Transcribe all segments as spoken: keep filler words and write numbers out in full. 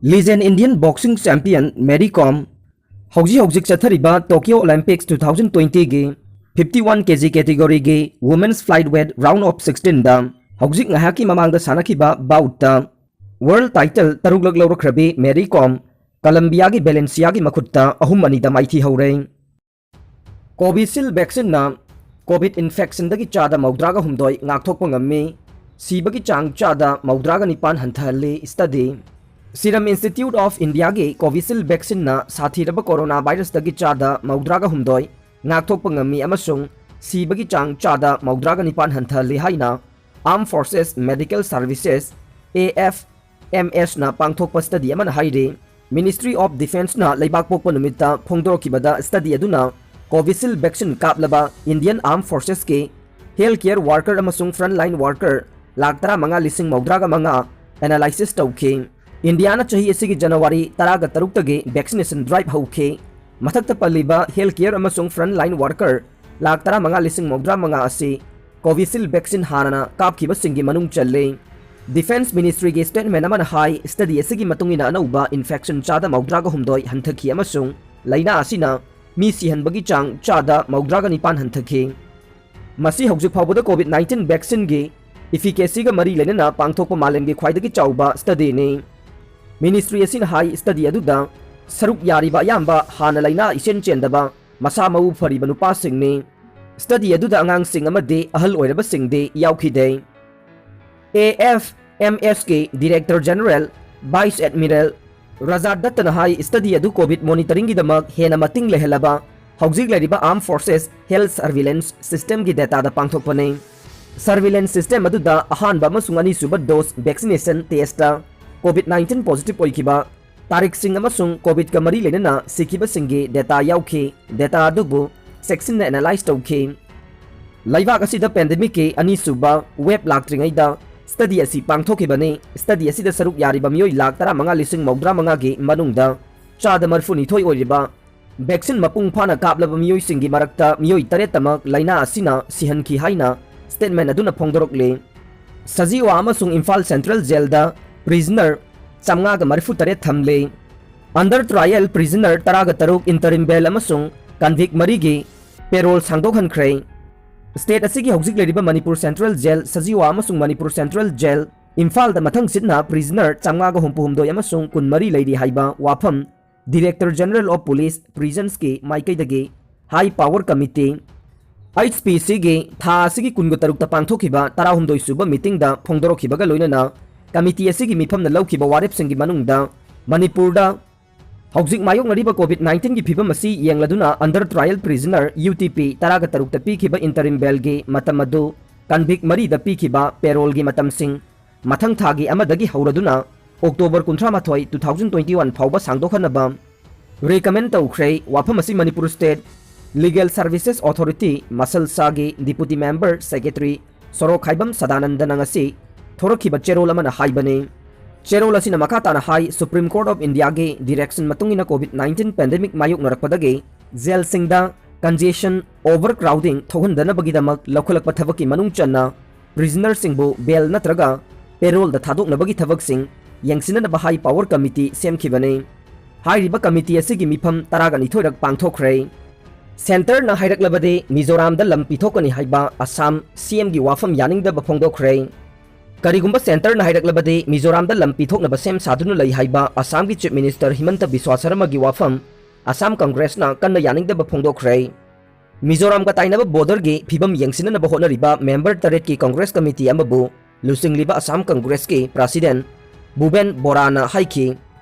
Legend Indian boxing champion Mary Kom ꯍꯧꯖꯤꯛ ꯍꯧꯖꯤꯛ ꯆꯠꯊꯔꯤꯕ Tokyo Olympics two thousand twenty ꯒꯤ fifty one K G category ꯒꯤ Women's Flyweight Round of sixteen ꯗ ꯍꯧꯖꯤꯛ ꯉꯥꯏꯍꯥꯛꯀꯤ ꯃꯃꯥꯡꯗ ꯁꯥꯟꯅꯈꯤꯕ bout ꯇ world title ꯇꯔꯨꯛꯂꯛ ꯂꯧꯔꯛꯈ꯭ꯔꯕꯤ ꯃꯦꯔꯤ ꯀꯣꯝ ꯀꯂꯝꯕꯤꯌꯥꯒꯤ ꯕꯦꯂꯦꯟꯁꯤꯌꯥꯒꯤ ꯃꯈꯨꯠꯇ ꯑꯍꯨꯝ ꯑꯅꯤꯗ ꯃꯥꯏꯊꯤꯍꯧꯔꯦ꯫ Covishield vaccine ꯅ COVID infection ꯗꯒꯤ ꯆꯥꯗ ꯃꯧꯗ꯭ꯔꯥꯒ ꯍꯨꯝꯗꯣꯏ ꯉꯥꯛꯊꯣꯛꯄ ꯉꯝꯃꯤ꯫ ꯁꯤꯕꯒꯤ ꯆꯥꯡ ꯆꯥꯗ ꯃꯧꯗ꯭ꯔꯥꯒ ꯅꯤꯄꯥꯟ ꯍꯟꯊꯍꯜꯂꯤ study꯫ Serum Institute of India ꯒꯤ Covishield vaccine ꯅ ꯁꯥꯊꯤꯔꯕ corona virus ꯇꯒꯤ ꯆꯥꯗ ꯃꯧꯗ꯭ꯔꯥꯒ ꯍꯨꯝꯗꯣꯏ ꯉꯥꯛꯊꯣꯛꯄ ꯉꯝꯃꯤ ꯑꯃꯁꯨꯡ ꯁꯤꯕꯒꯤ ꯆꯥꯡ ꯆꯥꯗ ꯃꯧꯗ꯭ꯔꯥꯒ ꯅꯤꯄꯥꯟ ꯍꯟꯊꯍꯜꯂꯤ ꯍꯥꯏꯅ Armed Forces Medical Services, A F M S ꯅ ꯄꯥꯡꯊꯣꯛꯄ study ꯑꯃꯅ ꯍꯥꯏꯔꯤ꯫ Ministry of Defence ꯅ ꯂꯩꯕꯥꯛ ꯄꯣꯛꯄ ꯅꯨꯃꯤꯠꯇ ꯐꯣꯡꯗꯣꯔꯛꯈꯤꯕꯗ study ꯑꯗꯨꯅ Covishield vaccine ꯀꯥꯞꯂꯕ Indian Armed Forces ꯀꯤ health care worker ꯑꯃꯁꯨꯡ frontline worker ꯂꯥꯈ ꯇꯔꯥꯃꯉꯥ ꯂꯤꯁꯤꯡ ꯃꯧꯗ꯭ꯔꯥꯒ ꯃꯉꯥ analysis ꯇꯧꯈꯤ꯫ ꯏꯟꯗꯤꯌꯥꯅ ꯆꯍꯤ ꯑꯁꯤꯒꯤ ꯖꯅꯋꯥꯔꯤ ꯇꯔꯥꯒ ꯇꯔꯨꯛꯇꯒꯤ vaccination drive ꯍꯧꯈꯤ꯫ ꯃꯊꯛꯇ ꯄꯜꯂꯤꯕ health care ꯑꯃꯁꯨꯡ frontline worker ꯂꯥꯈ ꯇꯔꯥꯃꯉꯥ ꯂꯤꯁꯤꯡ ꯃꯧꯗ꯭ꯔꯥ ꯃꯉꯥ ꯑꯁꯤ Covishield vaccine ꯍꯥꯟꯅꯅ ꯀꯥꯞꯈꯤꯕꯁꯤꯡꯒꯤ ꯃꯅꯨꯡ ꯆꯜꯂꯤ꯫ Defence Ministry ꯒꯤ statement ꯑꯃꯅ ꯍꯥꯏ, study ꯑꯁꯤꯒꯤ ꯃꯇꯨꯡ ꯏꯟꯅ ꯑꯅꯧꯕ infection ꯆꯥꯗ ꯃꯧꯗ꯭ꯔꯥꯒ ꯍꯨꯝꯗꯣꯏ ꯍꯟꯊꯈꯤ ꯑꯃꯁꯨꯡ ꯂꯥꯏꯅꯥ ꯑꯁꯤꯅ ꯃꯤ ꯁꯤꯍꯟꯕꯒꯤ ꯆꯥꯡ ꯆꯥꯗ ꯃꯧꯗ꯭ꯔꯥꯒ ꯅꯤꯄꯥꯟ ꯍꯟꯊꯈꯤ꯫ ꯃꯁꯤ ꯍꯧꯖꯤꯛ ꯐꯥꯎꯕꯗ COVID nineteen vaccine ꯒꯤ efficacy ꯒ ꯃꯔꯤ ꯂꯩꯅꯅ ꯄꯥꯡꯊꯣꯛꯄ ꯃꯥꯂꯦꯝꯒꯤ ꯈ꯭ꯋꯥꯏꯗꯒꯤ ꯆꯥꯎꯕ study ꯅꯤ꯫ Ministry ꯑꯁꯤꯅ ꯍꯥꯏ, study ꯑꯗꯨꯗ ꯁꯔꯨꯛ ꯌꯥꯔꯤꯕ ꯑꯌꯥꯝꯕ ꯍꯥꯟꯅ ꯂꯥꯏꯅꯥ ꯏꯆꯦꯟ ꯆꯦꯟꯗꯕ, ꯃꯁꯥ ꯃꯎ ꯐꯔꯤꯕ ꯅꯨꯄꯥꯁꯤꯡꯅꯤ꯫ Study ꯑꯗꯨꯗ ꯑꯉꯥꯡꯁꯤꯡ ꯑꯃꯗꯤ ꯑꯍꯜ ꯑꯣꯏꯔꯕꯁꯤꯡꯗꯤ ꯌꯥꯎꯈꯤꯗꯦ꯫ A F M S ꯀꯤ Director General, Vice Admiral ꯔꯥꯖꯥ ꯗꯠꯇꯅ ꯍꯥꯏ, study ꯑꯗꯨ COVID monitoring ꯒꯤꯗꯃꯛ ꯍꯦꯟꯅ ꯃꯇꯤꯡ ꯂꯩꯍꯜꯂꯕ ꯍꯧꯖꯤꯛ ꯂꯩꯔꯤꯕ Armed Forces Health Surveillance System ꯒꯤ data ꯗ ꯄꯥꯡꯊꯣꯛꯄꯅꯤ꯫ Surveillance system ꯑꯗꯨꯗ ꯑꯍꯥꯟꯕ ꯑꯃꯁꯨꯡ ꯑꯅꯤꯁꯨꯕ dose vaccination test ꯇ COVID nineteen positive ꯑꯣꯏꯈꯤꯕ ꯇꯥꯔꯤꯛꯁꯤꯡ ꯑꯃꯁꯨꯡ COVID ꯀ ꯃꯔꯤ ꯂꯩꯅꯅ ꯁꯤꯈꯤꯕꯁꯤꯡꯒꯤ data ꯌꯥꯎꯈꯤ꯫ Data ꯑꯗꯨꯕꯨ ꯆꯦꯛꯁꯤꯟꯅ analyse ꯇꯧꯈꯤ꯫ ꯂꯩꯕꯥꯛ ꯑꯁꯤꯗ pandemic ꯀꯤ ꯑꯅꯤꯁꯨꯕ wave ꯂꯥꯛꯇ꯭ꯔꯤꯉꯩꯗ study ꯑꯁꯤ ꯄꯥꯡꯊꯣꯛꯈꯤꯕꯅꯤ꯫ Study ꯑꯁꯤꯗ ꯁꯔꯨꯛ ꯌꯥꯔꯤꯕ ꯃꯤꯑꯣꯏ ꯂꯥꯈ ꯇꯔꯥꯃꯉꯥ ꯂꯤꯁꯤꯡ ꯃꯧꯗ꯭ꯔꯥ ꯃꯉꯥꯒꯤ ꯃꯅꯨꯡꯗ ꯆꯥꯗ ꯃꯔꯤꯐꯨꯅꯤꯊꯣꯏ ꯑꯣꯏꯔꯤꯕ vaccine ꯃꯄꯨꯡ ꯐꯥꯅ ꯀꯥꯞꯂꯕ ꯃꯤꯑꯣꯏꯁꯤꯡꯒꯤ ꯃꯔꯛꯇ ꯃꯤꯑꯣꯏ ꯇꯔꯦꯠꯇꯃꯛ ꯂꯥꯏꯅꯥ ꯑꯁꯤꯅ ꯁꯤꯍꯟꯈꯤ ꯍꯥꯏꯅ statement ꯑꯗꯨꯅ ꯐꯣꯡꯗꯣꯔꯛꯂꯤ꯫ ꯁꯖꯤꯋꯥ ꯑꯃꯁꯨꯡ ꯏꯝꯐꯥꯜ Central Jail ꯗ prisoner ꯆꯥꯝꯃꯉꯥꯒ ꯃꯔꯤꯐꯨ ꯇꯔꯦꯠ ꯊꯝꯂꯦ꯫ Under trial prisoner ꯇꯔꯥꯒ ꯇꯔꯨꯛ interim bail ꯑꯃꯁꯨꯡ convict ꯃꯔꯤꯒꯤ parole ꯁꯥꯡꯗꯣꯛꯍꯟꯈ꯭ꯔꯦ꯫ State ꯑꯁꯤꯒꯤ ꯍꯧꯖꯤꯛ ꯂꯩꯔꯤꯕ ꯃꯅꯤꯄꯨꯔ Central Jail ꯁꯖꯤꯋꯥ ꯑꯃꯁꯨꯡ ꯃꯅꯤꯄꯨꯔ Central Jail ꯏꯝꯐꯥꯜꯗ ꯃꯊꯪꯁꯤꯠꯅ prisoner ꯆꯥꯝꯃꯉꯥꯒ ꯍꯨꯝꯐꯨ ꯍꯨꯝꯗꯣꯏ ꯑꯃꯁꯨꯡ ꯀꯨꯟꯃꯔꯤ ꯂꯩꯔꯤ ꯍꯥꯏꯕ ꯋꯥꯐꯝ Director General of Police Prisons ꯀꯤ ꯃꯥꯏꯀꯩꯗꯒꯤ High Power Committee, H P C ꯒꯤ ꯊꯥ ꯑꯁꯤꯒꯤ ꯀꯨꯟꯒ ꯇꯔꯨꯛꯇ ꯄꯥꯡꯊꯣꯛꯈꯤꯕ ꯇꯔꯥꯍꯨꯝꯗꯣꯏ ꯁꯨꯕ meeting ꯗ ꯐꯣꯡꯗꯣꯔꯛꯈꯤꯕꯒ ꯂꯣꯏꯅꯅ committee ꯑꯁꯤꯒꯤ ꯃꯤꯐꯝꯅ ꯂꯧꯈꯤꯕ ꯋꯥꯔꯦꯞꯁꯤꯡꯒꯤ ꯃꯅꯨꯡꯗ ꯃꯅꯤꯄꯨꯔꯗ ꯍꯧꯖꯤꯛ ꯃꯥꯌꯣꯛꯅꯔꯤꯕ COVID nineteen ꯒꯤ ꯐꯤꯕꯝ ꯑꯁꯤ ꯌꯦꯡꯂꯗꯨꯅ under trial prisoner U T P ꯇꯔꯥꯒ ꯇꯔꯨꯛꯇ ꯄꯤꯈꯤꯕ interim bail ꯒꯤ ꯃꯇꯝ ꯑꯗꯨ convict ꯃꯔꯤꯗ ꯄꯤꯈꯤꯕ parole ꯒꯤ ꯃꯇꯝꯁꯤꯡ ꯃꯊꯪ ꯊꯥꯒꯤ ꯑꯃꯗꯒꯤ ꯍꯧꯔꯗꯨꯅ October ꯀꯨꯟꯊ꯭ꯔꯥ ꯃꯥꯊꯣꯏ, two thousand twenty one ꯐꯥꯎꯕ ꯁꯥꯡꯗꯣꯛꯍꯟꯅꯕ recommend ꯇꯧꯈ꯭ꯔꯦ꯫ ꯋꯥꯐꯝ ꯑꯁꯤ Manipur State Legal Services Authority, ꯃꯁꯜꯁꯥꯒꯤ Deputy Member Secretary ꯁꯣꯔꯣꯛꯈꯥꯏꯕꯝ ꯁꯗꯥꯅꯟꯗꯅ ꯉꯁꯤ ꯊꯣꯔꯛꯈꯤꯕ ꯆꯦꯔꯣꯜ ꯑꯃꯅ ꯍꯥꯏꯕꯅꯤ꯫ ꯆꯦꯔꯣꯜ ꯑꯁꯤꯅ ꯃꯈꯥ ꯇꯥꯅ ꯍꯥꯏ, Supreme Court of India ꯒꯤ direction ꯃꯇꯨꯡ ꯏꯟꯅ COVID nineteen pandemic ꯃꯥꯌꯣꯛꯅꯔꯛꯄꯗꯒꯤ jail ꯁꯤꯡꯗ congestion, overcrowding ꯊꯣꯛꯍꯟꯗꯅꯕꯒꯤꯗꯃꯛ ꯂꯧꯈꯠꯂꯛꯄ ꯊꯕꯛꯀꯤ ꯃꯅꯨꯡ ꯆꯟꯅ prisoner ꯁꯤꯡꯕꯨ bail ꯅꯠꯇ꯭ꯔꯒ parole ꯗ ꯊꯥꯗꯣꯛꯅꯕꯒꯤ ꯊꯕꯛꯁꯤꯡ ꯌꯦꯡꯁꯤꯟꯅꯅꯕ High Power Committee ꯁꯦꯝꯈꯤꯕꯅꯤ꯫ ꯍꯥꯏꯔꯤꯕ committee ꯑꯁꯤꯒꯤ ꯃꯤꯐꯝ ꯇꯔꯥꯒ ꯅꯤꯊꯣꯏꯔꯛ ꯄꯥꯡꯊꯣꯛꯈ꯭ꯔꯦ꯫ Centre ꯅ ꯍꯥꯏꯔꯛꯂꯕꯗꯤ ꯃꯤꯖꯣꯔꯥꯝꯗ ꯂꯝ ꯄꯤꯊꯣꯛꯀꯅꯤ ꯍꯥꯏꯕ ꯑꯁꯥꯝ C M ꯒꯤ ꯋꯥꯐꯝ ꯌꯥꯅꯤꯡꯗꯕ ꯐꯣꯡꯗꯣꯛꯈ꯭ꯔꯦ꯫ ꯀꯔꯤꯒꯨꯝꯕ Centre ꯅ ꯍꯥꯏꯔꯛꯂꯕꯗꯤ ꯃꯤꯖꯣꯔꯥꯝꯗ ꯂꯝ ꯄꯤꯊꯣꯛꯅꯕ ꯁꯦꯝ ꯁꯥꯗꯨꯅ ꯂꯩ ꯍꯥꯏꯕ ꯑꯁꯥꯝꯒꯤ Chief Minister ꯍꯤꯃꯟꯇ ꯕꯤꯁ꯭ꯋꯥ ꯁꯔꯃꯒꯤ ꯋꯥꯐꯝ ꯑꯁꯥꯝ ꯀꯪꯒ꯭ꯔꯦꯁꯅ ꯀꯟꯅ ꯌꯥꯅꯤꯡꯗꯕ ꯐꯣꯡꯗꯣꯛꯈ꯭ꯔꯦ꯫ ꯃꯤꯖꯣꯔꯥꯝꯒ ꯇꯥꯏꯅꯕ border ꯒꯤ ꯐꯤꯕꯝ ꯌꯦꯡꯁꯤꯟꯅꯅꯕ ꯍꯣꯠꯅꯔꯤꯕ member ꯇꯔꯦꯠꯀꯤ Congress committee ꯑꯃꯕꯨ ꯂꯨꯆꯤꯡꯂꯤꯕ ꯑꯁꯥꯝ ꯀꯪꯒ꯭ꯔꯦꯁꯀꯤ President ꯚꯨꯄꯦꯟ ꯕꯣꯔꯥꯅ ꯍꯥꯏꯈꯤ,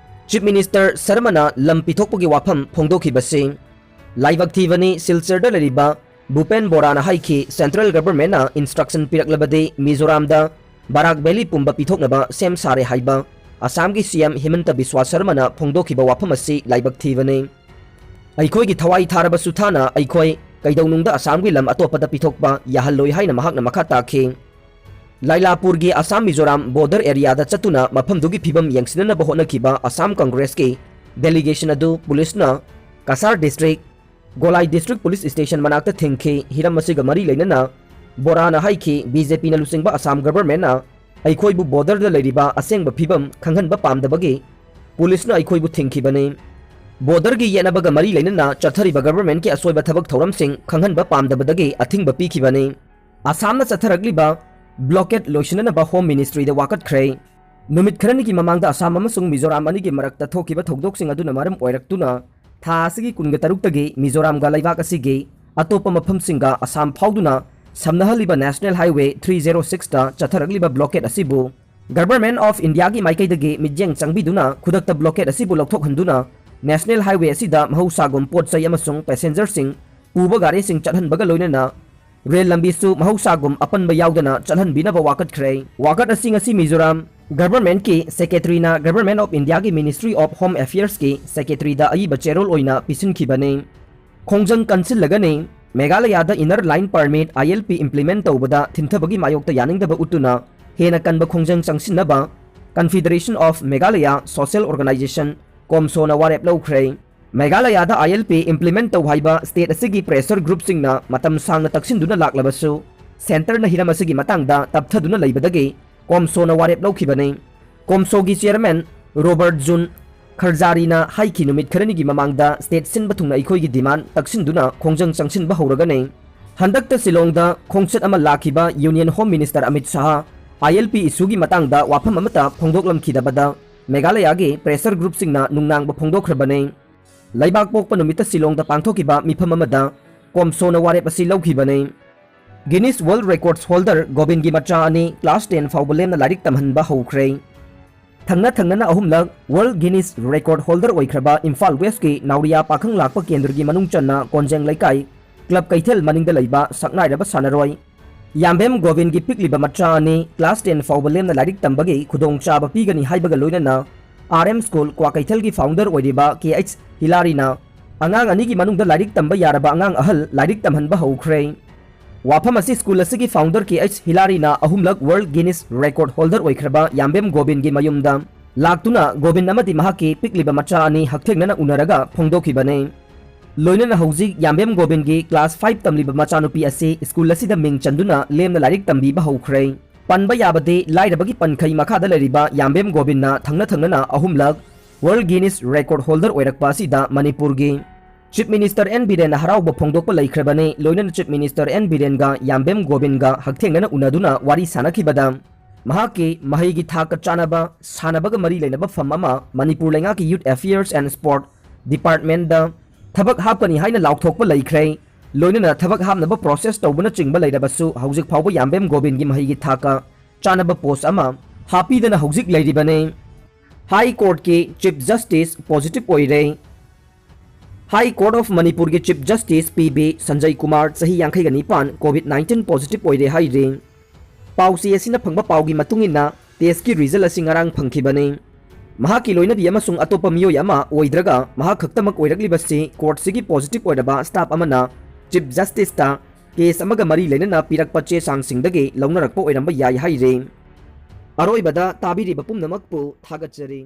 Chief Minister ꯁꯔꯃꯅ ꯂꯝ ꯄꯤꯊꯣꯛꯄꯒꯤ ꯋꯥꯐꯝ ꯐꯣꯡꯗꯣꯛꯈꯤꯕꯁꯤ ꯂꯥꯏꯕꯛ ꯊꯤꯕꯅꯤ꯫ ꯁꯤꯜꯆꯔꯗ ꯂꯩꯔꯤꯕ ꯚꯨꯄꯦꯟ ꯕꯣꯔꯥꯅ ꯍꯥꯏꯈꯤ, Central Government ꯅ instruction ꯄꯤꯔꯛꯂꯕꯗꯤ ꯃꯤꯖꯣꯔꯥꯝꯗ ꯕꯔꯥꯛ Valley ꯄꯨꯝꯕ ꯄꯤꯊꯣꯛꯅꯕ ꯁꯦꯝ ꯁꯥꯔꯦ ꯍꯥꯏꯕ ꯑꯁꯥꯝꯒꯤ C M ꯍꯤꯃꯟꯇ ꯕꯤꯁ꯭ꯋꯥ ꯁꯔꯃꯅ ꯐꯣꯡꯗꯣꯛꯈꯤꯕ ꯋꯥꯐꯝ ꯑꯁꯤ ꯂꯥꯏꯕꯛ ꯊꯤꯕꯅꯤ꯫ ꯑꯩꯈꯣꯏꯒꯤ ꯊꯋꯥꯏ ꯊꯥꯔꯕꯁꯨ ꯊꯥꯅ ꯑꯩꯈꯣꯏ ꯀꯩꯗꯧꯅꯨꯡꯗ ꯑꯁꯥꯝꯒꯤ ꯂꯝ ꯑꯇꯣꯞꯄꯗ ꯄꯤꯊꯣꯛꯄ ꯌꯥꯍꯜꯂꯣꯏ ꯍꯥꯏꯅ ꯃꯍꯥꯛꯅ ꯃꯈꯥ ꯇꯥꯈꯤ꯫ ꯂꯥꯏꯂꯥꯄꯨꯔꯒꯤ ꯑꯁꯥꯝ ꯃꯤꯖꯣꯔꯥꯝ border area ꯗ ꯆꯠꯇꯨꯅ ꯃꯐꯝꯗꯨꯒꯤ ꯐꯤꯕꯝ ꯌꯦꯡꯁꯤꯟꯅꯅꯕ ꯍꯣꯠꯅꯈꯤꯕ ꯑꯁꯥꯝ ꯀꯪꯒ꯭ꯔꯦꯁꯀꯤ delegation ꯑꯗꯨ ꯄꯨꯂꯤꯁꯅ Cachar district, ꯒꯣꯂꯥꯏ district police station ꯃꯅꯥꯛꯇ ꯊꯤꯡꯈꯤ꯫ ꯍꯤꯔꯝ ꯑꯁꯤꯒ ꯃꯔꯤ ꯂꯩꯅꯅ ꯕꯣꯔꯥꯅ ꯍꯥꯏꯈꯤ, B J P ꯅ ꯂꯨꯆꯤꯡꯕ ꯑꯁꯥꯝ government ꯅ ꯑꯩꯈꯣꯏꯕꯨ ꯕꯣꯔꯗꯔꯗ ꯂꯩꯔꯤꯕ ꯑꯁꯦꯡꯕ ꯐꯤꯕꯝ ꯈꯪꯍꯟꯕ ꯄꯥꯝꯗꯕꯒꯤ ꯄꯨꯂꯤꯁꯅ ꯑꯩꯈꯣꯏꯕꯨ ꯊꯤꯡꯈꯤꯕꯅꯤ꯫ ꯕꯣꯔꯗꯔꯒꯤ ꯌꯦꯠꯅꯕꯒ ꯃꯔꯤ ꯂꯩꯅꯅ ꯆꯠꯊꯔꯤꯕ ꯒꯚꯔꯟꯃꯦꯟꯠꯀꯤ ꯑꯁꯣꯏꯕ ꯊꯕꯛ ꯊꯧꯔꯝꯁꯤꯡ ꯈꯪꯍꯟꯕ ꯄꯥꯝꯗꯕꯗꯒꯤ ꯑꯊꯤꯡꯕ ꯄꯤꯈꯤꯕꯅꯤ꯫ ꯑꯁꯥꯝꯅ ꯆꯠꯊꯔꯛꯂꯤꯕ ꯕ꯭ꯂꯣꯀꯦꯗ ꯂꯣꯏꯁꯤꯟꯅꯅꯕ ꯍꯣꯝ ꯃꯤꯅꯤꯁꯇ꯭ꯔꯤꯗ ꯋꯥꯀꯠꯈ꯭ꯔꯦ꯫ ꯅꯨꯃꯤꯠ ꯈꯔꯅꯤꯒꯤ ꯃꯃꯥꯡꯗ ꯑꯁꯥꯝ ꯑꯃꯁꯨꯡ ꯃꯤꯖꯣꯔꯥꯝ ꯑꯅꯤꯒꯤ ꯃꯔꯛꯇ ꯊꯣꯛꯈꯤꯕ ꯊꯧꯗꯣꯛꯁꯤꯡ ꯑꯗꯨꯅ ꯃꯔꯝ ꯑꯣꯏꯔꯛꯇꯨꯅ ꯊꯥ ꯑꯁꯤꯒꯤ ꯀꯨꯟꯒ ꯇꯔꯨꯛꯇꯒꯤ ꯃꯤꯖꯣꯔꯥꯝꯒ ꯂꯩꯕꯥꯛ ꯑꯁꯤꯒꯤ ꯑꯇꯣꯞꯄ ꯃꯐꯝꯁꯤꯡꯒ ꯑꯁꯥꯝ ꯐꯥꯎꯗꯨꯅ ꯁꯝꯅꯍꯜꯂꯤꯕ ꯅꯦꯁꯅꯦꯜ ꯍꯥꯏꯋꯦ ꯊ꯭ꯔꯤ ꯖꯦꯔꯣ ꯁꯤꯛꯁꯇ ꯆꯠꯊꯔꯛꯂꯤꯕ ꯕ꯭ꯂꯣꯀꯦꯗ ꯑꯁꯤꯕꯨ ꯒꯚꯔꯟꯃꯦꯟꯠ ꯑꯣꯐ ꯏꯟꯗꯤꯌꯥꯒꯤ ꯃꯥꯏꯀꯩꯗꯒꯤ ꯃꯤꯠꯌꯦꯡ ꯆꯪꯕꯤꯗꯨꯅ ꯈꯨꯗꯛꯇ ꯕ꯭ꯂꯣꯀꯦꯗ ꯑꯁꯤꯕꯨ ꯂꯧꯊꯣꯛꯍꯟꯗꯨꯅ ꯅꯦꯁꯅꯦꯜ ꯍꯥꯏꯋꯦ ꯑꯁꯤꯗ ꯃꯍꯧꯁꯥꯒꯨꯝ ꯄꯣꯠ ꯆꯩ ꯑꯃꯁꯨꯡ ꯄꯦꯁꯦꯟꯖꯔꯁꯤꯡ ꯄꯨꯕ ꯒꯥꯔꯤꯁꯤꯡ ꯆꯠꯍꯟꯕꯒ ꯂꯣꯏꯅꯅ ꯔꯦꯜ ꯂꯝꯕꯤꯁꯨ ꯃꯍꯧꯁꯥꯒꯨꯝ ꯑꯄꯟꯕ ꯌꯥꯎꯗꯅ ꯆꯠꯍꯟꯕꯤꯅꯕ ꯋꯥꯀꯠꯈ꯭ꯔꯦ꯫ ꯋꯥꯀꯠ ꯑꯁꯤ ꯉꯁꯤ ꯃꯤꯖꯣꯔꯥꯝ ꯒꯚꯔꯟꯃꯦꯟꯠꯀꯤ ꯁꯦꯀ꯭ꯔꯦꯇꯔꯤꯅ ꯒꯚꯔꯟꯃꯦꯟꯠ ꯑꯣꯐ ꯏꯟꯗꯤꯌꯥꯒꯤ ꯃꯤꯅꯤꯁꯇ꯭ꯔꯤ ꯑꯣꯐ ꯍꯣꯝ ꯑꯦꯐꯤꯌꯔꯁꯀꯤ ꯁꯦꯀ꯭ꯔꯦꯇꯔꯤꯗ ꯑꯏꯕ ꯆꯦꯔꯣꯜ ꯑꯣꯏꯅ ꯄꯤꯁꯤꯟꯈꯤꯕꯅꯤ꯫ ꯈꯣꯡꯖꯪ ꯀꯟꯁꯤꯜꯂꯒꯅꯤ꯫ ꯃꯦꯘꯥꯂꯌꯥꯗ inner line permit, ILP, implement ꯇꯧꯕꯗ ꯊꯤꯟꯊꯕꯒꯤ ꯃꯥꯌꯣꯛꯇ ꯌꯥꯅꯤꯡꯗꯕ ꯎꯠꯇꯨꯅ ꯍꯦꯟꯅ ꯀꯟꯕ ꯈꯣꯡꯖꯪ ꯆꯪꯁꯤꯟꯅꯕ Confederation of Meghalaya Social Organisation, ꯀꯣꯝꯁꯣꯅ ꯋꯥꯔꯦꯞ ꯂꯧꯈ꯭ꯔꯦ꯫ ꯃꯦꯘꯥꯂꯌꯥꯗ ILP ꯏꯝꯄ꯭ꯂꯤꯃꯦꯟꯠ ꯇꯧ ꯍꯥꯏꯕ ꯁ꯭ꯇꯦꯠ ꯑꯁꯤꯒꯤ ꯄ꯭ꯔꯦꯁꯔ ꯒ꯭ꯔꯨꯞꯁꯤꯡꯅ ꯃꯇꯝ ꯁꯥꯡꯅ ꯇꯛꯁꯤꯟꯗꯨꯅ ꯂꯥꯛꯂꯕꯁꯨ, ꯁꯦꯟꯇꯔꯅ ꯍꯤꯔꯝ ꯑꯁꯤꯒꯤ ꯃꯇꯥꯡꯗ ꯇꯞꯊꯗꯨꯅ ꯂꯩꯕꯗꯒꯤ ꯀꯣꯝꯁꯣꯅ ꯋꯥꯔꯦꯞ ꯂꯧꯈꯤꯕꯅꯤ꯫ ꯀꯣꯝꯁꯣꯒꯤ ꯆꯤꯌꯔꯃꯦꯟ ꯔꯣꯕꯔꯠ ꯖꯨꯟ ꯈꯔꯖꯥꯔꯤꯅ ꯍꯥꯏꯈꯤ, ꯅꯨꯃꯤꯠ ꯈꯔꯅꯤꯒꯤ ꯃꯃꯥꯡꯗ ꯁ꯭ꯇꯦꯠ ꯁꯤꯟꯕ ꯊꯨꯡꯅ ꯑꯩꯈꯣꯏꯒꯤ ꯗꯤꯃꯥꯟ ꯇꯛꯁꯤꯟꯗꯨꯅ ꯈꯣꯡꯖꯪ ꯆꯪꯁꯤꯟꯕ ꯍꯧꯔꯒꯅꯤ꯫ ꯍꯟꯗꯛꯇ ꯁꯤꯂꯣꯡꯗ ꯈꯣꯡꯆꯠ ꯑꯃ ꯂꯥꯛꯈꯤꯕ union home minister Amit Shah ILP ꯏꯁꯨꯒꯤ ꯃꯇꯥꯡꯗ ꯋꯥꯐꯝ ꯑꯃꯠꯇ ꯐꯣꯡꯗꯣꯛꯂꯝꯈꯤꯗꯕꯗ ꯃꯦꯘꯥꯂꯌꯥꯒꯤ ꯄ꯭ꯔꯦꯁꯔ ꯒ꯭ꯔꯨꯞꯁꯤꯡꯅ ꯅꯨꯡꯅꯥꯡꯕ ꯐꯣꯡꯗꯣꯛꯈ꯭ꯔꯕꯅꯤ꯫ ꯂꯩꯕꯥꯛꯄꯣꯛꯄ ꯅꯨꯃꯤꯠꯇ ꯁꯤꯂꯣꯡꯗ ꯄꯥꯡꯊꯣꯛꯈꯤꯕ ꯃꯤꯐꯝ ꯑꯃꯗ ꯀꯣꯝꯁꯣꯅ ꯋꯥꯔꯦꯞ ꯑꯁꯤ ꯂꯧꯈꯤꯕꯅꯤ꯫ ꯒꯤꯅꯤꯁ ꯋꯥꯔꯜꯗ ꯔꯦꯀꯣꯔꯗꯁ ꯍꯣꯜꯗꯔ ꯒꯣꯕꯤꯟꯒꯤ ꯃꯆꯥ ꯑꯅꯤ ꯀ꯭ꯂꯥꯁ ꯇꯦꯟ ꯐꯥꯎꯕ ꯂꯦꯝꯅ ꯂꯥꯏꯔꯤꯛ ꯇꯝꯍꯟꯕ ꯍꯧꯈ꯭ꯔꯦ꯫ ꯊꯪꯅ ꯊꯪꯅꯅ ꯑꯍꯨꯝꯂꯛ world Guinness record holder ꯑꯣꯏꯈ꯭ꯔꯕ Imphal ꯋꯦꯁꯀꯤ ꯅꯥꯎꯔꯤꯌꯥ ꯄꯥꯈꯪ ꯂꯥꯛꯄ ꯀꯦꯟꯗ꯭ꯔꯒꯤ ꯃꯅꯨꯡ ꯆꯟꯅ ꯀꯣꯟꯖꯦꯡ ꯂꯩꯀꯥꯏ ꯀ꯭ꯂꯕ ꯀꯩꯊꯦꯜ ꯃꯅꯤꯡꯗ ꯂꯩꯕ ꯁꯛꯅꯥꯏꯔꯕ ꯁꯥꯟꯅꯔꯣꯏ ꯌꯥꯝꯕꯦꯝ ꯒꯣꯕꯤꯟꯒꯤ ꯄꯤꯛꯂꯤꯕ ꯃꯆꯥ ꯑꯅꯤ ꯀ꯭ꯂꯥꯁ ꯇꯦꯟ ꯐꯥꯎꯕ ꯂꯦꯝꯅ ꯂꯥꯏꯔꯤꯛ ꯇꯝꯕꯒꯤ ꯈꯨꯗꯣꯡꯆꯥꯕ ꯄꯤꯒꯅꯤ ꯍꯥꯏꯕꯒ ꯂꯣꯏꯅꯅ R M school ꯀ꯭ꯋꯥꯀꯩꯊꯦꯜꯒꯤ founder ꯑꯣꯏꯔꯤꯕ K H ꯍꯤꯂꯥꯔꯤꯅ ꯑꯉꯥꯡ ꯑꯅꯤꯒꯤ ꯃꯅꯨꯡꯗ ꯂꯥꯏꯔꯤꯛ ꯇꯝꯕ ꯌꯥꯔꯕ ꯑꯉꯥꯡ ꯑꯍꯜ ꯂꯥꯏꯔꯤꯛ ꯇꯝꯍꯟꯕ ꯍꯧꯈ꯭ꯔꯦ꯫ ꯋꯥꯐꯝ ꯑꯁꯤ ꯁ꯭ꯀꯨꯜ ꯑꯁꯤꯒꯤ founder K H ꯍꯤꯂꯥꯔꯤꯅ ꯑꯍꯨꯝꯂꯛ ꯋꯥꯔꯜꯗ ꯒꯤꯅꯤꯁ ꯔꯦꯀꯣꯔꯗ ꯍꯣꯜꯗꯔ ꯑꯣꯏꯈ꯭ꯔꯕ ꯌꯥꯝꯕꯦꯝ ꯒꯣꯕꯤꯟꯒꯤ ꯃꯌꯨꯝꯗ ꯂꯥꯛꯇꯨꯅ ꯒꯣꯕꯤꯟ ꯑꯃꯗꯤ ꯃꯍꯥꯛꯀꯤ ꯄꯤꯛꯂꯤꯕ ꯃꯆꯥ ꯑꯅꯤ ꯍꯛꯊꯦꯡꯅꯅ ꯎꯅꯔꯒ ꯐꯣꯡꯗꯣꯛꯈꯤꯕꯅꯤ꯫ ꯂꯣꯏꯅꯅ ꯍꯧꯖꯤꯛ ꯌꯥꯝꯕꯦꯝ ꯒꯣꯕꯤꯟꯒꯤ ꯀ꯭ꯂꯥꯁ ꯐꯥꯏꯚ ꯇꯝꯂꯤꯕ ꯃꯆꯥꯅꯨꯄꯤ ꯑꯁꯤ ꯁ꯭ꯀꯨꯜ ꯑꯁꯤꯗ ꯃꯤꯡ ꯆꯟꯗꯨꯅ ꯂꯦꯝꯅ ꯂꯥꯏꯔꯤꯛ ꯇꯝꯕꯤꯕ ꯍꯧꯈ꯭ꯔꯦ꯫ ꯄꯟꯕ ꯌꯥꯕꯗꯤ ꯂꯥꯏꯔꯕꯒꯤ ꯄꯟꯈꯩ ꯃꯈꯥꯗ ꯂꯩꯔꯤꯕ ꯌꯥꯝꯕꯦꯝ ꯒꯣꯕꯤꯟꯅ ꯊꯪꯅ ꯊꯪꯅꯅ ꯑꯍꯨꯝꯂꯛ World Guinness Record holder ꯑꯣꯏꯔꯛꯄ ꯑꯁꯤꯗ ꯃꯅꯤꯄꯨꯔꯒꯤ Chief Minister ꯑꯦꯟ ꯕꯤꯔꯦꯟꯅ ꯍꯔꯥꯎꯕ ꯐꯣꯡꯗꯣꯛꯄ ꯂꯩꯈ꯭ꯔꯕꯅꯤ꯫ ꯂꯣꯏꯅꯅ Chief Minister ꯑꯦꯟ ꯕꯤꯔꯦꯟꯒ ꯌꯥꯝꯕꯦꯝ ꯒꯣꯕꯤꯟꯒ ꯍꯛꯊꯦꯡꯅꯅ ꯎꯅꯗꯨꯅ ꯋꯥꯔꯤ ꯁꯥꯅꯈꯤꯕꯗ ꯃꯍꯥꯛꯀꯤ ꯃꯍꯩꯒꯤ ꯊꯥꯛꯀ ꯆꯥꯟꯅꯕ ꯁꯥꯟꯅꯕꯒ ꯃꯔꯤ ꯂꯩꯅꯕ ꯐꯝ ꯑꯃ ꯃꯅꯤꯄꯨꯔ ꯂꯩꯉꯥꯛꯀꯤ Youth Affairs and Sport Departmentꯗ ꯊꯕꯛ ꯍꯥꯞꯀꯅꯤ ꯍꯥꯏꯅ ꯂꯥꯎꯊꯣꯛꯄ ꯂꯩꯈ꯭ꯔꯦ꯫ ꯂꯣꯏꯅꯅ ꯊꯕꯛ ꯍꯥꯞꯅꯕ process ꯇꯧꯕꯅꯆꯤꯡꯕ ꯂꯩꯔꯕꯁꯨ ꯍꯧꯖꯤꯛ ꯐꯥꯎꯕ ꯌꯥꯝꯕꯦꯝ ꯒꯣꯕꯤꯟꯒꯤ ꯃꯍꯩꯒꯤ ꯊꯥꯛꯀ ꯆꯥꯟꯅꯕ post ꯑꯃ ꯍꯥꯞꯄꯤꯗꯅ ꯍꯧꯖꯤꯛ ꯂꯩꯔꯤꯕꯅꯤ꯫ High Courtꯀꯤ Chief Justice positive ꯑꯣꯏꯔꯦ꯫ High Court of ꯃꯅꯤꯄꯨꯔꯒꯤ Chief Justice P B Sanjay Kumar, ꯆꯍꯤ ꯌꯥꯡꯈꯩꯒ ꯅꯤꯄꯥꯟ, COVID nineteen positive ꯑꯣꯏꯔꯦ ꯍꯥꯏꯔꯤ꯫ ꯄꯥꯎꯆꯦ ꯑꯁꯤꯅ ꯐꯪꯕ ꯄꯥꯎꯒꯤ ꯃꯇꯨꯡ ꯏꯟꯅ testꯀꯤ result ꯑꯁꯤ ꯉꯔꯥꯡ ꯐꯪꯈꯤꯕꯅꯤ꯫ ꯃꯍꯥꯛꯀꯤ ꯂꯣꯏꯅꯕꯤ ꯑꯃꯁꯨꯡ ꯑꯇꯣꯞꯄ ꯃꯤꯑꯣꯏ ꯑꯃ ꯑꯣꯏꯗ꯭ꯔꯒ ꯃꯍꯥꯛ ꯈꯛꯇꯃꯛ ꯑꯣꯏꯔꯛꯂꯤꯕꯁꯤ courtꯁꯤꯒꯤ positive ꯑꯣꯏꯔꯕ staff ꯑꯃꯅ Chief Justiceꯇ case ꯑꯃꯒ ꯃꯔꯤ ꯂꯩꯅꯅ ꯄꯤꯔꯛꯄ ꯆꯦ ꯆꯥꯡꯁꯤꯡꯗꯒꯤ ꯂꯧꯅꯔꯛꯄ ꯑꯣꯏꯔꯝꯕ ꯌꯥꯏ ꯍꯥꯏꯔꯤ꯫ ꯑꯔꯣꯏꯕꯗ ꯇꯥꯕꯤꯔꯤꯕ ꯄꯨꯝꯅꯃꯛꯄꯨ ꯊꯥꯒꯠꯆꯔꯤ꯫